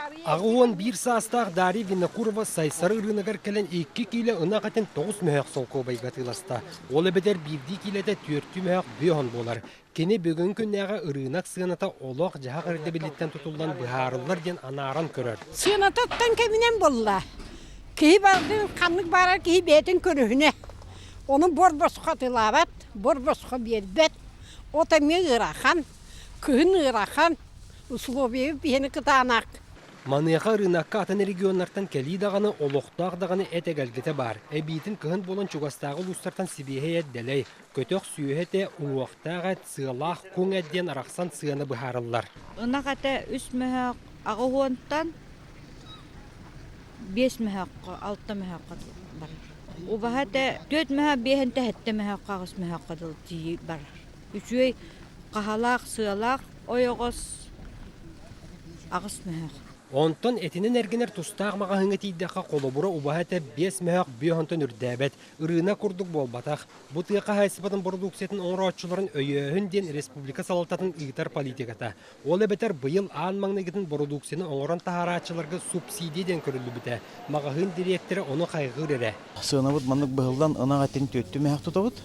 81 саастаах Дарья Винокурова Сайсары ырыынагар кэлэн 2 киилэ ынах этин 9 мөһөөх солкуобайга атыыласта. Ол эбэтэр биирдии киилэтэ түөртүү мөһөөх бүөһөн буолар. Кини бүгүн күннээҕи ырыынак сыаната олох-дьаһах ирдэбилиттэн тутуллан быһаарыллар диэн анааран көрөр. Сыанатыттан кэминэн буолла. Киһи бардын ханнык баарар киһи бэйэтин көрүһүнэ. Ону бор босхо атыылаабат, бор босхо биэрбэт. От эмиэ ыарахан, кыһын ыарахан, условия биһини кытаанах. Маныаха ырыынакка атын регионнартан кэлии даҕаны, олохтоох даҕаны эт эгэлгэтэ баар. Эбиитин кыһын буолан чугастааҕы улуустартан сибиэһэй эт дэлэй, көтөх сүөһү этэ, уҥуохтаах эт, сыалаах куҥ эт диэн арахсан сыана быһаарыллар. Ынах этэ үс мөһөөх аҕыс уонтан 5 мөһөөххө, 6 мөһөөххө барар. Убаһа этэ 4 мөһөөх биэһинтэ сэттэ мөһөөххө, 8 мөһөөххө дылы тиийи барар. Үчүгэй хаһалаах, сыалаах ойоҕос 8 мөһөөх. Онтон этинэн эргинэр тустаах маҕаһыыҥҥа тиийдэххэ, холобура убаһа этэ 5 мөһөөх бүө онтон үрдээбэт. Ырыына курдук буолбатах. Бу тыа хаһаайыстыбатын бородууксуйатын оҥорооччуларын өйөөһүн диэн республика салалтатын ыытар политиката. Ол эбэтэр быйыл аан маҥнайгытын бородууксуйаны оҥорон таһаарааччыларга субсидия диэн көрүллүбүтэ. Маҕаһыын дириэктэрэ ону хайҕыыр эрэ. Сыанабыт маннык быһыллан ынах этин түөттүү мөһөх тутабыт,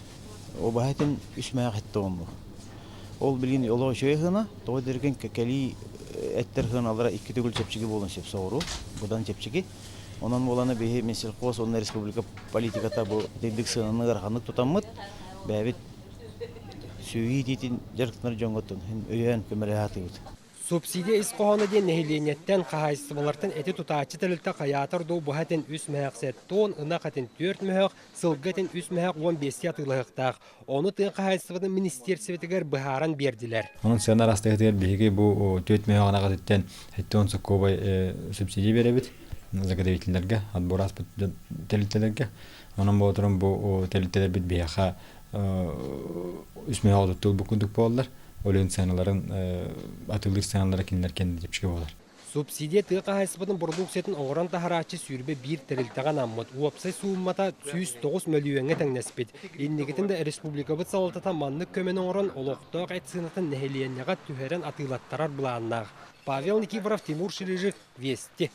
убаһа этин үс мөһөх этте оннук. Ол билигин олох үчүгэй сыана, тоҕо диэргин кэлии эттэр сыаналара икки төгүл чэпчэки буолуон сөп соҕуруу, быдан чэпчэки. Онон буоланы биһи Минсельхоз уонна республика политиката бу итирдик сыананы ыараханнык тутаммыт, бэйэбит сүүйүү итиитин дьарыктанар дьоҥҥо өйөөн көмөлөһө сатыыбыт. Субсидия ис хоһооно диэн нэһилиэнньэттэн, хаһаайыстыбалартан эти тутааччы тэрилтэ хайаатар дуу быһа этин үс мөһөөх сэттион, ынах этин түөрт мөһөөх, сылгы этин үс мөһөөх уон биэстии атыылаһыахтаах. Ону тыа хаһаайыстыбатын министиэрсибэтигэр быһааран биэрдилэр. Онон сыана арастыгытыгар биһиги бу түөрт мөһөөх ынах этиттэн 70 сокуобай субсидия биэрэбит заготовителлэргэ, отбор ааспыт тэрилтэлэргэ. Онон буолан бу тэрилтэлэрбит биһиэхэ үс мөһөөх отуттуул курдук буоллар. Ол иһин сыаналарын атыылыыр сыаналара кинилэр кэннэ чэпчэки буолар. Субсидия тыа хаһаайыстыбатын бородууксуйатын оҥорон таһарааччы 21 тэрилтэҕэ анаммыт. Уопсай сууммата 109 мөлүйүөҥҥэ тэҥнэспит. Инникитин да республикабыт салалтата маннык көмөнү оҥорон олохтоох эт сыанатын нэһилиэнньэҕэ түһэрэн атыылаттарар былааннаах. Павел Никифоров, Тимур Ширижев, Вести.